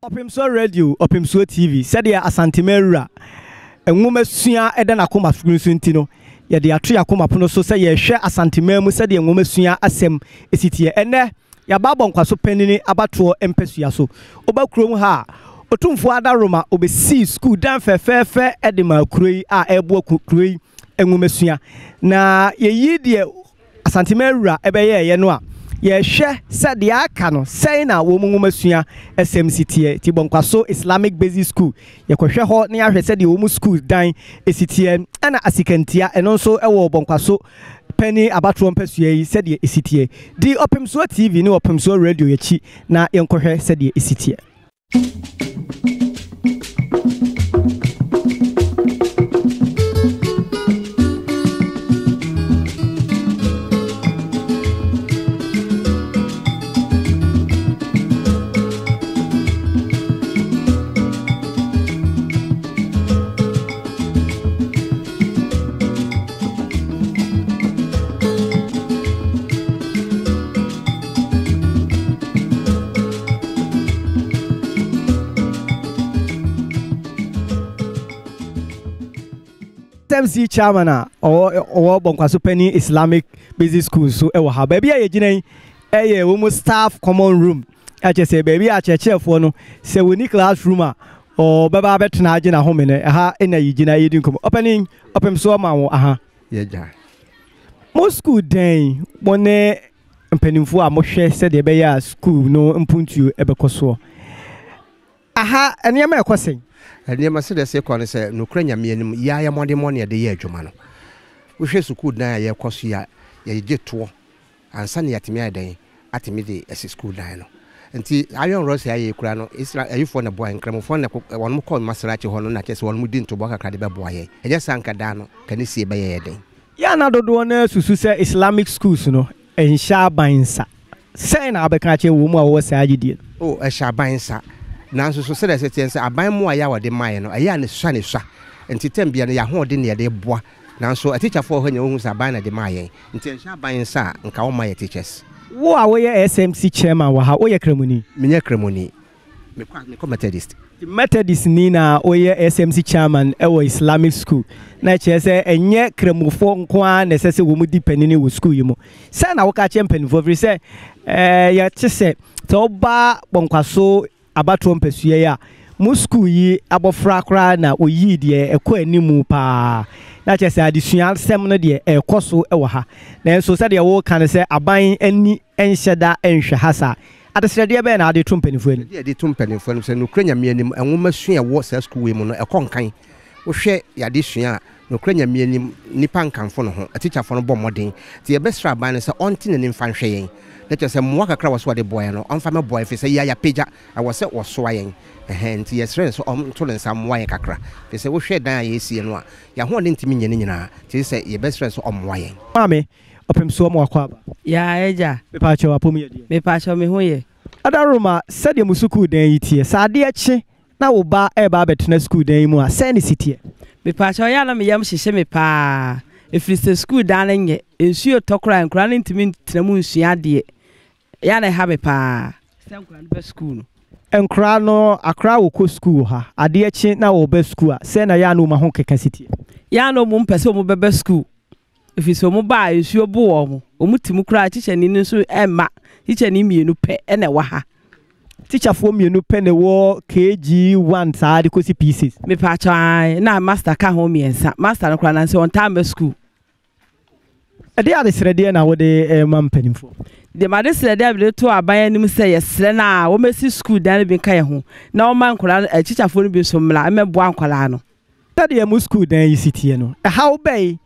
Ɔpemsoɔ Radio, Ɔpemsoɔ TV, sɛdeɛ Asantema Awura nwomasua da n'akoma pono so nti no, yɛde ato yɛn akoma pono so sɛ yɛrehwɛ Asanteman mu sɛdeɛ nwomasua asɛm si teɛ. Ɛnnɛ, yɛaba abɔ nkwaso panini abatoɔ mpasua so. Woba kurom ha a, Otumfoɔ Adaworoma ɔbɛsii sukuu dan fɛfɛɛfɛ de maa kuro yi a ɛreboa kuro yi nwomasua. Na yɛyi deɛ Asanteman wura bɛyɛeɛ no a, yɛhwɛ sɛ deɛ aka no sɛn na wɔn nwomasua sɛm si teɛ. Nti Bɔnkwaso Islamic Basic School, yɛkɔhwɛ hɔ na yɛahwɛ sɛdeɛ wɔn sukuu dan si teɛ. Ɛna Asikantia, ɛno nso wɔ Bɔnkwaso panin abatoɔ mpasua yi sɛdeɛ ɛsi teɛ. Di Ɔpemsoɔ TV ne Ɔpemsoɔ Radio akyi na yɛnkɔhwɛ sɛdeɛ ɛsi teɛ. SMC chairman a ɔwɔ ɔwɔ Bɔnkwaso Panyin Islamic Basic School nso wɔ ha. Baabi a yɛgyina yi yɛ wɔn staff common room. Ɛkyɛ sɛ baabi a akyerɛkyerɛfoɔ no sɛ wɔni classroom a ɔbɛba abɛtena agye n'ahome no, ɛha na yɛgyina yɛdi nkɔmmɔ. Ɔpanin, ɔpem so ɔma wo aha. Yɛgya. Mo sukuu dɛn mo ne mpanimfoɔ a mohwɛ sɛdeɛ ɛbɛyɛ a sukuu no mpuntuo bɛkɔ soɔ? Aha, nneɛma ɛkɔ sɛn? Nneɛma sɛdeɛ ɛsɛ kɔ ne sɛ, nokorɛ Nyame anim, yɛ ara yɛ mmɔdemmɔ na yɛde yɛ adwuma no. Wohwɛ sukuu dan a yɛrekɔ so yi a, yɛgye toɔ ansa na yɛatumi ayɛ dɛn atumi de asi sukuu dan no. Nti iron rods a yɛayɛ yi koraa no, Islam ayifoɔ na ɛboa yɛn, Nkramofoɔ na wɔn kɔ Masalachi hɔ no na kyerɛ sɛ wɔn di ntoboa kakra de bɛboa yɛn. Ɛnyɛ saa nka dan no, ka ne sie bɛyɛ yɛ den. Yɛ a na dodoɔ no ara susu sɛ Islamic schools no nhyɛ aban nsa. Sɛn na wobɛka akyerɛ wɔn a wɔwɔ saa gyedie no? Oh, ɛhyɛ aban nsa. Nanso so sɛdeɛ ɛsɛ teɛ ne sɛ, aban mmoaeɛ a wɔde maeɛ no, ɛyɛ a ne sua ne sua. Nti tɛm biara no, yɛn ahoɔden na yɛde boa. Nanso atikyafoɔ wɔ hɔ nyinaa wɔhu sɛ aban na ɛde maa yɛn. Nti ɛnhyɛ aban nsa a, nka wɔmma yɛ teachers. Wo a woyɛ SMC chairman wɔ ha, woyɛ Kramoni? Menyɛ Kramoni. Mekɔ mekɔ Methodist. Nti Methodistni na woyɛ SMC chairman wɔ Islamic school. Na ɛkyerɛ sɛ ɛnyɛ Kramofoɔ nko ara na ɛsɛ sɛ wɔn di panini wɔ school yi mu. Sɛn na woka kyerɛ mpanimfoɔ ɛfiri sɛ ɛɛ yɛte sɛ sɛ woba Bɔnkwaso abatoɔ mpasua yi a, mo sukuu yi abɔfra koraa na ɔyii deɛ ɛkɔ animu pa ara. Na kyerɛ sɛ adesua asɛm no deɛ ɛrekɔ so wɔ ha. Nanso sɛdeɛ woreka no sɛ aban ani nhyɛ da nhwɛ ha saa. Adesrɛdeɛ bɛn na wode to mpanimfoɔ anim? Adeɛ a yɛde to mpanimfoɔ anim sɛ nokorɛ Nyame anim, nwoma sua a ɛwɔ saa sukuu wei mu no, ɛkɔ nkan. Wohwɛ yɛn adesua a, nokorɛ Nyame anim, nnipa nkamfo ne ho, atikyafoɔ no bɔ mmɔden. Nti yɛbɛsrɛ aban no sɛ ɔnte n'ani mfa nhwɛ yɛn, na kyerɛ sɛ mmoa kakra a ɛwɔ sɛ ɔde boa yɛn no, ɔmfa mmɛboa yɛn, ɛfiri sɛ yɛn a yɛapagya, ɛwɔ sɛ wɔsoa yɛn. Ɛhɛn, nti yɛsrɛ no sɛ ɔnto ne nsa mmoa yɛn kakra, ɛfiri sɛ wohwɛ dan a yɛresie no a, yɛn ahoɔden ntumi nyɛ ne nyinaa, nti sɛ yɛbɛsrɛ no sɛ ɔmmoa yɛn. Maame, ɔpemsoɔ mo akwaaba. Yaa agya. Mepaakyɛw, apɔmu yɛ deɛn? Mepaakyɛw, me ho yɛ. Adaworoma, sɛdeɛ mo sukuu dan yi teɛ, sɛ adeɛ kye na wo ba reba abɛtena sukuu dan yi mu a, sɛn na ɛsi teɛ? Mepaakyɛw, ɛyɛ a na me yam hyehye me paa, ɛfiri sɛ sukuu dan no nyɛ, nsuo retɔ koraa a, nkwadaa no ntumi ntena mu nsua adeɛ. Ɛyɛ a na ɛha me paa sɛ nkwadaa no ba sukuu no. Nkwadaa no, akwadaa a wɔkɔ sukuu wɔ ha, adeɛ kye na wɔba sukuu a, sɛn na ɛyɛ a na wɔn ahokeka si teɛ? Ɛyɛ a na wɔmpɛ sɛ wɔbɛba sukuu. Ɛfiri sɛ wɔba a, nsuo bo wɔn. Wɔte mu koraa a, tikyani no nso mma. Tikyani mmienu pɛ na ɛwɔ ha. Tikyafoɔ mmienu pɛ na ɛwɔ KG1 saa de kɔsi P6? Mepaakyɛw, ae. Na master ka ho mmiɛnsa. Master no koraa, nanso ɔntaa mma sukuu. Ɛdeɛn adesrɛdeɛ na wode rema mpanimfoɔ? Deɛ m'adesrɛdeɛ a mede to aban anim sɛ yɛsrɛ no a wɔmmɛsi sukuu dan no bi nka yɛn ho na wɔmma nkwadaa no, atikyafoɔ no bi nso mmra mmɛboa nkwadaa no. Sɛdeɛ mo sukuu dan yi si teɛ no, ɛhaw bɛn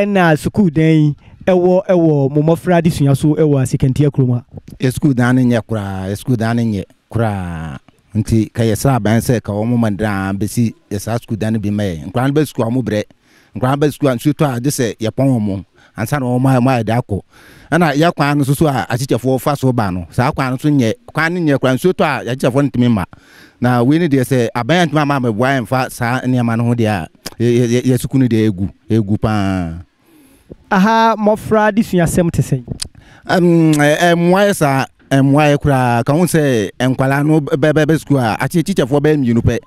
na sukuu dan yi wɔ wɔ mo mmɔfra adesua so wɔ Asekantia kurom ha? Yɛ sukuu dan no nyɛ koraa, yɛ sukuu dan no nyɛ koraa. Nti ka yɛsrɛ aban sɛ ka wɔn ma daa bɛsi yɛ saa sukuu dan no bi ma yɛn. Nkwadaa no ba sukuu a wɔn brɛ. Nkwadaa no ba sukuu a nsuo tɔ a gye sɛ yɛpɔn wɔn ansa na wɔn ayɛ de akɔ. Ɛna yɛ kwan no nso so a atikyafoɔ fa so ba no, saa kwan no nso nyɛ, kwan no nyɛ koraa, nsuo tɔ a atikyafoɔ no ntumi mma. Na wei no deɛ sɛ aban antumi amma ammɛboa yɛn mfa saa nneɛma no ho deɛ a, yɛ, yɛ sukuu no deɛ ɛgu, ɛgu paa. Aha mmɔfra adesuasɛm te sɛn? Ɛmmoa yɛ saa. Ɛmmoa yɛ koraa. Ka ho sɛ nkwadaa no bɛbɛ sukuu a, akyɛ tikyafoɔ bɛyɛ mmienu pɛ.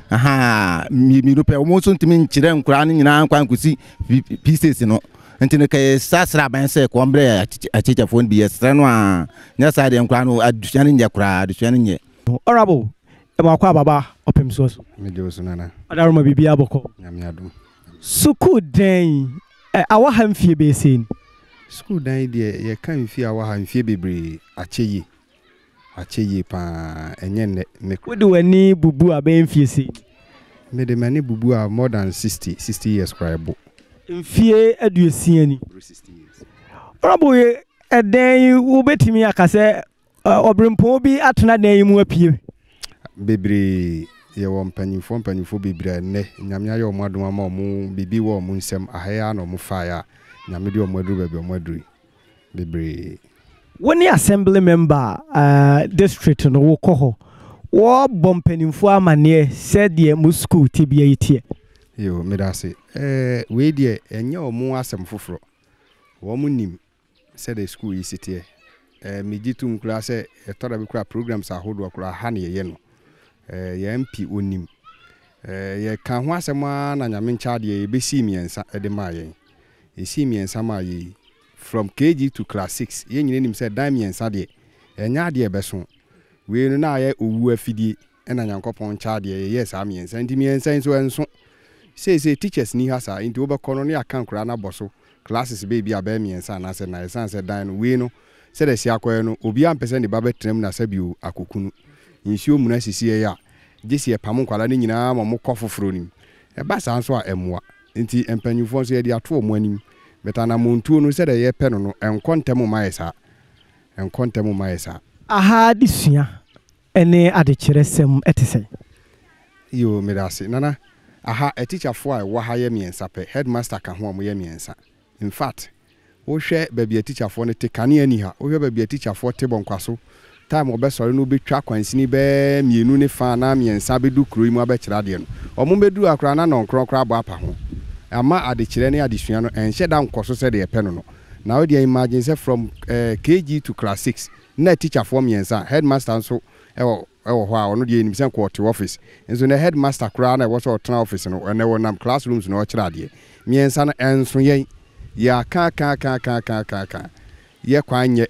Ahaa, mmienu pɛ. Wɔn nso ntumi nkyerɛ nkwadaa no nyinaa nkwa nkosi P6 no. Nti no kɛyɛ srasra aban sɛ kɔn brɛ akyekyafoɔ no bi yɛsrɛ no a nyɛ saa deɛ nkwadaa no adesua no nyɛ koraa adesua no nyɛ. Honourable, ɛma wakɔ ababa ɔpem soɔ so. Megye wo so nana. Ɔdaroma biribiara bɔkɔ. Nyame adom. Sukuu dan yi awɔ ha mfie bɛyɛ sei ni? Sukuu dan yi deɛ yɛka mfie a awɔ ha mfie bebree akyɛ yie. Akyɛ yie paa, ɛnyɛ nnɛ, me koraa. Wode w'ani bubu a bɛyɛ mfie sei? Mede m'ani bubu a more than 60, 60 years koraa ɛbo. Mfie aduosia ni. Boro 60 years. Honourable, ɛdɛn yi wobɛtumi aka sɛ ɔberempɔn bi atena dan yi mu apue? Bebree, yɛwɔ mpanyinfoɔ mpanyinfoɔ bebree a ɛnnɛ Nyame ayɛ wɔn adom ama wɔn biribi wɔ wɔn nsam, aha yi ara na wɔn faeɛ a Nyame de wɔn aduru baabi a wɔn aduru yi. Bebree. Wo ne assembly member a district no wo kɔ hɔ wɔ bɔ mpaninfoɔ amaneɛ sɛ deɛ mo school tebea yi teɛ. Yoo medase eh wei deɛ ɛnyɛ ɔmo asɛm foforɔ wɔn nim sɛdeɛ school yi si teɛ eh megye tom koraa sɛ ɛtɔ da bi koraa programs ahodoɔ koraa ha na yɛyɛ no eh yɛn MP ɔnim eh yɛka ho asɛm ara na Nyame nkyɛ adeɛ yɛbɛsii mmiɛnsa de maa yɛn yɛsii mmiɛnsa maa yɛn yi From KG to class six, yɛn nyinaa nim sɛ dan mmiɛnsa deɛ, ɛnyɛ adeɛ a ɛbɛso. Wei no na ayɛ owuo afidie ɛna Nyankopɔn nkyɛ adeɛ yɛyɛɛ saa mmiɛnsa nti mmiɛnsa yi nso ɛnso. Seesei teachers nni ha saa nti wobɛkɔ no ne yɛaka nkwadaa no abɔ so classes bɛyɛ bi a bɛyɛ mmiɛnsa anaasɛ nnan ɛsiane sɛ dan no wei no sɛdeɛ ɛsi akɔyɛ no obiara mpɛ sɛ ne ba bɛtena mu na sɛbio akɔkunu. Nsuo muna sisi yɛn a gye sɛ yɛpamo nkwadaa no nyinaa ma wɔkɔ foforɔ no mu. Ɛba saa nso a ɛmmoa. Nti mpanyinfoɔ nso yɛde ato wɔn anim but anamontuo no sɛdeɛ yɛpɛ no no ɛnkɔ ntɛm mma yɛ saa, ɛnkɔ ntɛm mma yɛ saa. Aha adesua ne adekyerɛsɛm te sɛn? Yoo medase Nana, aha atikyafoɔ a ɛwɔ ha yɛ miɛnsa pɛ, headmaster ka ho a wɔyɛ miɛnsa. Infact Wohwɛ baabi a tikyafoɔ no te, kanea nni ha. Wohwɛ baabi a tikyafoɔ te Bɔnkwaso, time wɔbɛsɔre no wobɛtwa kwansini bɛyɛ mmienu ne fa anaa mmiɛnsa abɛdu kuro yi mu abɛkyerɛ adeɛ no. Wɔn bɛduru ha koraa na nnɔnkorɔn koraa abɔ apa ho. Ama adekyerɛ ne adesua no ɛnhyɛ da nkɔ so sɛdeɛ yɛpɛ no no. Na wo deɛ imagine sɛ from KG to class six na tikyafoɔ mmiɛnsa, headmaster nso wɔ wɔ hɔ a ɔno deɛ yɛnim sɛ nka ɔte office nso nɛ headmaster koraa na ɛwɔ sɛ ɔtena office no ɛnɛ ɔnam classrooms na ɔkyerɛ adeɛ mmiɛnsa no ɛnso yɛn yɛaka aka aka aka aka aka aka yɛ kwan nyɛ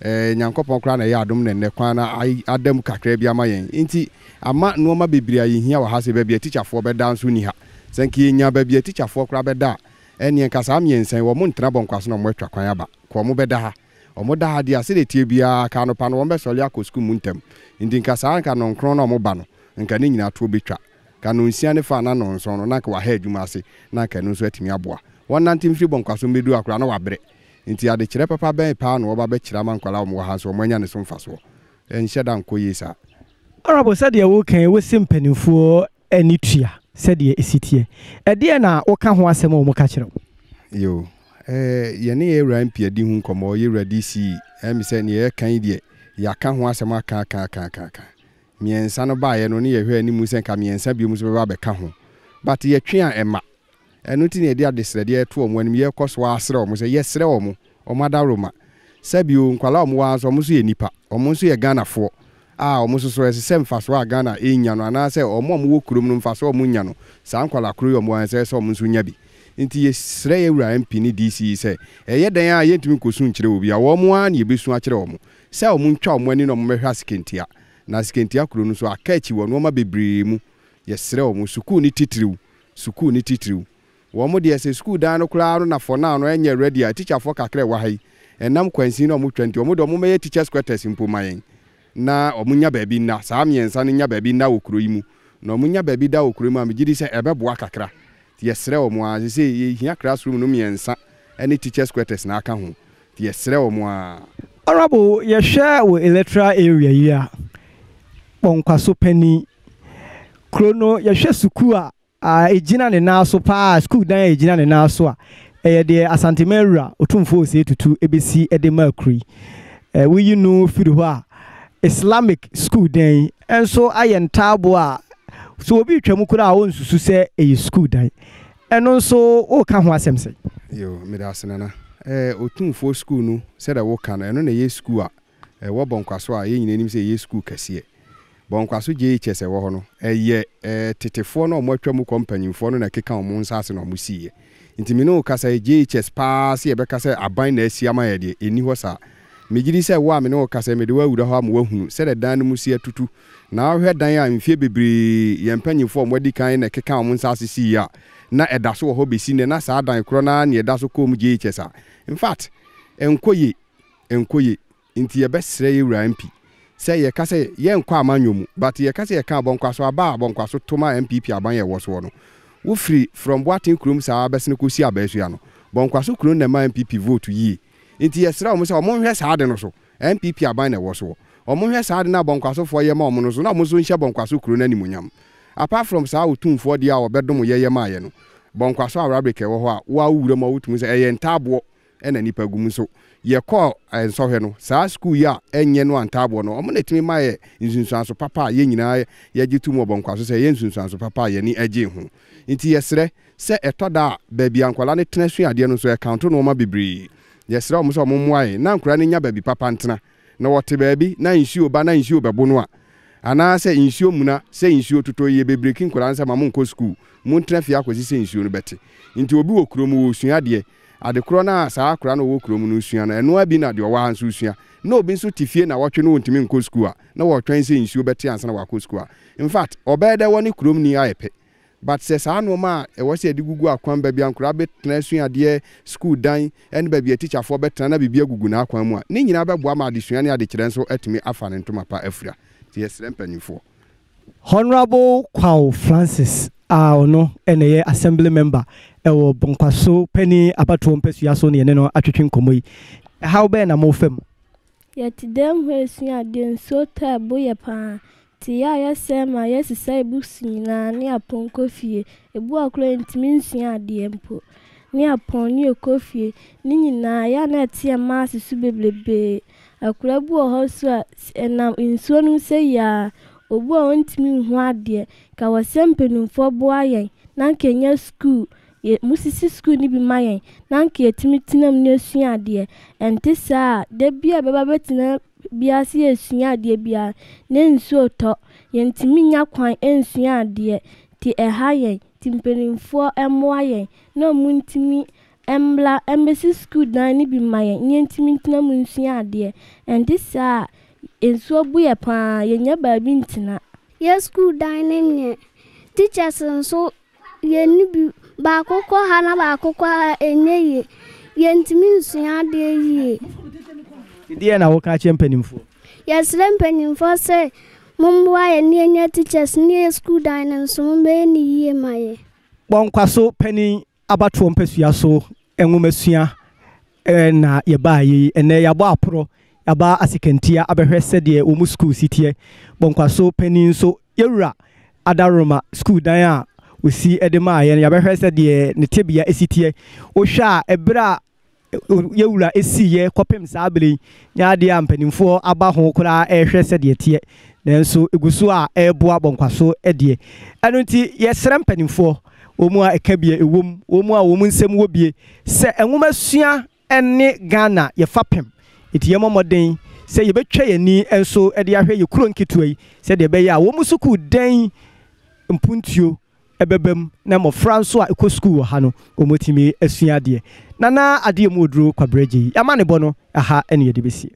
ɛɛ Nyankopɔn koraa na ɛyɛ adom na ɛnɛ kwan no ada mu kakra bi ama yɛn nti ama nnoɔma bebree a yɛhia wɔ ha sɛ baabi a tikyafoɔ bɛda nso nni ha sɛ nka yɛnya baabi a tikyafoɔ koraa bɛda a ɛneɛ nka saa mmiɛnsa yi wɔn ntena Bɔnkwaso na wɔn atwa kwan aba kɔ wɔn bɛda ha Wɔda ha deɛ a, sɛdeɛ ɛteɛ biara, anka anɔpa no wɔbɛsɔre akɔ sukuu mu ntɛm. Nti nka saa anka nnɔnkron na wɔba no, nka ne nyinaa toɔ bɛtwa. Nka nnɔnsia ne fa anaa nnɔnson no, na anka wɔaha adwuma ase, na anka ɛno nso atumi aboa. Wɔnnante mfiri Bɔnkwaso mmɛduru ha koraa na wɔabrɛ. Nti adekyerɛ papa bɛn paa na wɔba bɛkyerɛ ama nkwadaa a wɔwɔ ha nso wɔanya ne so mfasoɔ? Ɛnhyɛ da nkɔ yie saa. Honourable, sɛdeɛ woreka yi, wose mpanimfoɔ ani tua sɛdeɛ ɛsi teɛ. Ɛdeɛn na woka ho asɛm a wɔka kyerɛ wo? Yoo, eh, yɛne yɛn wura MP adi ho nkɔmmɔ, yɛn wura DC, ɛyɛ me sɛ nea yɛreka yi deɛ, yɛaka ho asɛm aka aka aka aka aka. Mmiɛnsa no baeɛ no, ne yɛhwɛ anim sɛ nka mmiɛnsa biom nso bɛba abɛka ho. But yɛtwe a ɛmma. Ɛno nti na yɛde adesrɛdeɛ reto wɔn anim, yɛrekɔ so ara srɛ wɔn sɛ, yɛsrɛ wɔn, wɔn adaworoma. Sɛbi o, nkwadaa a wɔwɔ ha nso, wɔn nso yɛ nnipa, wɔn nso yɛ Ghanafoɔ a wɔn nso so ɛsɛ sɛ mfasoɔ a Ghana renya no anaasɛ wɔn a wɔwɔ kurom no mfasoɔ a wɔnya no, saa nkwadaa koro yi a wɔwɔ ha yi, ɛsɛ sɛ wɔn nso nya bi. Nti yɛsrɛ yɛn wura MP ne DC yi sɛ, ɛyɛ dɛn ara a yɛntumi nkɔsu nkyerɛ obiara, wɔn ara na yɛbɛsu akyerɛ wɔn sɛ wɔntwa wɔn ani na wɔmmɛhwɛ Asekantia. Na Asekantia kuro no nso, aka akyi wɔ nnoɔma bebree mu. Yɛsrɛ wɔn, sukuu no titiriw, sukuu no titiriw. Wɔn deɛ sɛ sukuu dan no koraa no na for now no ɛnyɛ ready a, tikyafoɔ kakra a ɛwɔ ha yi, ɛnam kwansin no a wɔtwa nti, wɔn deɛ wɔmmɛyɛ teachers quarters mpo ma yɛn na wɔnnya baabi nna, saa mmiɛnsa no nnya baabi nna wɔ kuro yi mu. Na wɔnya baabi da wɔ kuro yi mu a, megye di sɛ ɛbɛboa kakra. Nti yɛsrɛ wɔn ara, seesei yɛhia classroom no mmiɛnsa ne teachers quarters na aka ho. Nti yɛsrɛ wɔn ara. Honourable, yɛhwɛ wo electoral area yi a, Kpɔnkwaso panin, kuro no yɛhwɛ sukuu a ɛgyina ne nan so paa, sukuu dan a ɛgyina ne nan so a, ɛyɛ deɛ Asanteman Wura Otumfoɔ Osei Tutu bɛsi de maa kuro yi. Woyi no firi hɔ a, Islamic sukuu dan yi nso ayɛ ntaaboo a sɛ obi retwa mu koraa a ɔnsusu sɛ ɛyɛ sukuu dan. Ɛno nso woreka ho asɛm sɛn? Yoo, meda ase Nana. Otumfoɔ sukuu no sɛdeɛ woka no, ɛno na ɛyɛ sukuu a. Ɛwɔ Bɔnkwaso a yɛn nyinaa nim sɛ ɛyɛ sukuu kɛseɛ. Bɔnkwaso JHS a ɛwɔ hɔ no, ɛyɛ tetefoɔ no a wɔatwa mu kɔ mpanimfoɔ no na ɛkeka wɔn nsaase na wɔsiiɛ. Nti me ne wo kasa yi, JHS pa ara sɛ yɛbɛka sɛ aban na asi ama yɛn deɛ, ɛnni hɔ saa. Megye di sɛ wo a me ne wo kasa yi, mede wo awura hɔ ama woahunu sɛdeɛ dan no mu si atutu. Na wohwɛ dan a mfeɛ bebree yɛn mpanimfoɔ a wɔadi kan na ɛkeka wɔn nsaase siiɛ a, na ɛda so wɔ hɔ bɛsi nnɛ, na saa dan korɔ no ara na ɛda so kɔɔ mu JHS a, in fact, ɛnkɔ yie, ɛnkɔ yie. Nti yɛbɛsrɛ yɛ wura MP sɛ yɛka sɛ yɛnkɔ amanyɔ mu but yɛka sɛ yɛka Abɔnkwaso aba a Abɔnkwaso to ma NPP aban a ɛwɔ soɔ no. Wo firi from Boateng kurom saa bɛsene kɔsi Abaasua no, Bɔnkwaso kuro no na ɛma NPP vote yie. Nti yɛsrɛ wɔn sɛ wɔn nhwɛ saa ade no so. NPP aban na ɛwɔ soɔ. Wɔn nhwɛ saa ade no a Bɔnkwasofoɔ yɛ ma wɔn no so na wɔn nso nhyɛ Bɔnkwaso kuro no animuonyam. Apart from saa Otumfoɔ deɛ a ɔbɛdom yɛ yɛ maa yɛ no, Bɔnkwaso Arabic ɛwɔ hɔ a wo ara wo wura mu a wotumi hu sɛ ɛyɛ ntaaboɔ na nnipa gu mu nso. Yɛkɔɔ nsɔhwɛ no, saa sukuu yi a ɛnyɛ no antaaboɔ no, wɔn na ɛtumi ma yɛ nsunsuanso papa a yɛn nyinaa yɛgye tom wɔ Bɔnkwaso sɛ ɛyɛ nsunsuanso papa a yɛn ani gyee ho. Nti yɛsrɛ sɛ ɛtɔ da a, baabi a nkwadaa no tena sua adeɛ no nso, ɛkaonto nnoɔma bebree. Yɛsrɛ wɔn sɛ wɔmmoa yɛn na nkwadaa no nya baabi papa ntena. Na wɔte baabi na nsuo ba na nsuo bɛbo no a, anaasɛ nsuo muna sɛ nsuo totɔ yi, yɛbɛbreki nkwadaa no sɛ ma monkɔ sukuu, montena fie akɔsi sɛ nsuo no bɛte. Nti obi wɔ kurom, ɔresua adeɛ, Ade korɔ no a saa akwadaa no a ɔwɔ kurom no resua no, ɛno ara bi na deɛ ɔwɔ ha nso resua. Na obi nso te fie nnawɔtwe na ɔntumi nkɔ sukuu a, na ɔretwɛn sɛ nsuo bɛte ansa na wakɔ sukuu a, in fact, ɔbɛyɛ dɛ ɔne kuromni ayɛ pɛ. But sɛ saa nnoɔma a ɛwɔ sɛ yɛde gugu akwan, baabi a nkwadaa bɛtena asua adeɛ, sukuu dan, ne baabi a tikyafoɔ bɛtena na biribi agugu n'akwan mu a, ne nyinaa bɛboa ma adesua ne adekyerɛ nso atumi afa ne ntoma pa afira. Nti yɛsrɛ mpanimfoɔ. Honourable Kwaw Francis a ɔno na ɛyɛ Assembly Member wɔ Bonkwaso Panin abatoɔ mpasua so na yɛne no atwetwe nkɔmmɔ yi. Ɛhaw bɛn na mofa mu? Yɛte dɛm hɔ resua adeɛ, nsuo tɔ a ɛbo yɛ paa. Nti yɛ a yɛsɛe ma yɛsesa yɛ books nyinaa ne yɛapɔn kɔ fie. Ebi wɔ hɔ koraa yɛntumi nsua adeɛ mpo. Ne yɛapɔn ne yɛkɔ fie. Ne nyinaa yɛ a na ɛte yɛn maase so bebrebee. Akwadaa bi wɔ hɔ nso a, ɛnam nsuo no mu sɛ yi ara, obi wɔ hɔ a ɔntumi nhu adeɛ. Nka wɔ sɛ mpanimfoɔ boa yɛn na anka yɛnya sukuu, yɛ mosisi sukuu no bi ma yɛn na anka yɛtumi tena mu na yɛsua adeɛ. Ɛnte saa a, da bi a yɛbɛba abɛtena wiase yɛresua adeɛ biara, na nsuo retɔ. Yɛntumi nnya kwan nsua adeɛ, nti ɛha yɛn. Nti mpanimfoɔ mmoa yɛn na wɔntumi Ɛmmra mmɛsi sukuu dan no bi mma yɛn na yɛntumi ntena mu nsua adeɛ. Ɛnte saa a, nsuo bu yɛn pa ara, yɛnnya baabi ntena. Yɛn sukuu dan no nyɛ. Teachers nso yɛnni bi. Baako kɔ ha na baako kɔ ha a, ɛnyɛ yie. Yɛntumi nsua adeɛ yie. Deɛn na woka akyerɛ mpanimfoɔ? Yɛsrɛ mpanimfoɔ sɛ mommoa yɛn na yɛnya teachers ne yɛn sukuu dan no nso mommɛyɛ no yie ma yɛn. Bɔnkwaso panin abatoɔ mpasua so nwomasua na yɛbaeɛ yi. Ɛnnɛ yɛabɔ aporɔ, yɛaba Asekantia abɛhwɛ sɛdeɛ wɔn sukuu si teɛ. Bɔnkwaso panin nso, yɛwura Adaworoma sukuu dan a wɔsi de maa yɛn, yɛabɛhwɛ sɛdeɛ ne tebea si teɛ. Wohwɛ a, ɛberɛ a yɛn wura siiɛ kɔpem saa berɛ yi nyɛ adeɛ a mpanimfoɔ aba ho koraa rehwɛ sɛdeɛ ɛteɛ, nanso ɛgu so a ɛreboa Bɔnkwaso deɛ. Ɛno nti yɛsrɛ mpanimfoɔ, wɔn a ɛka bie ɛwom, wɔn a wɔn nsam wɔ bie, sɛ nwomasua ne Ghana yɛ fapem, nti yɛmmɔ mmɔden sɛ yɛbɛtwa yɛn ani nso de ahwɛ yɛn kuro nketewa yi sɛdeɛ ɛbɛyɛ a wɔn sukuu dan mpuntuo ɛbɛba mu na mmɔfra nso a ɛkɔ sukuu wɔ ha no wɔatumi asua adeɛ. Nana Adeɛmu Oduro Kwabrɛ Gyei, Amanebɔ no ɛha ne yɛde bɛsie.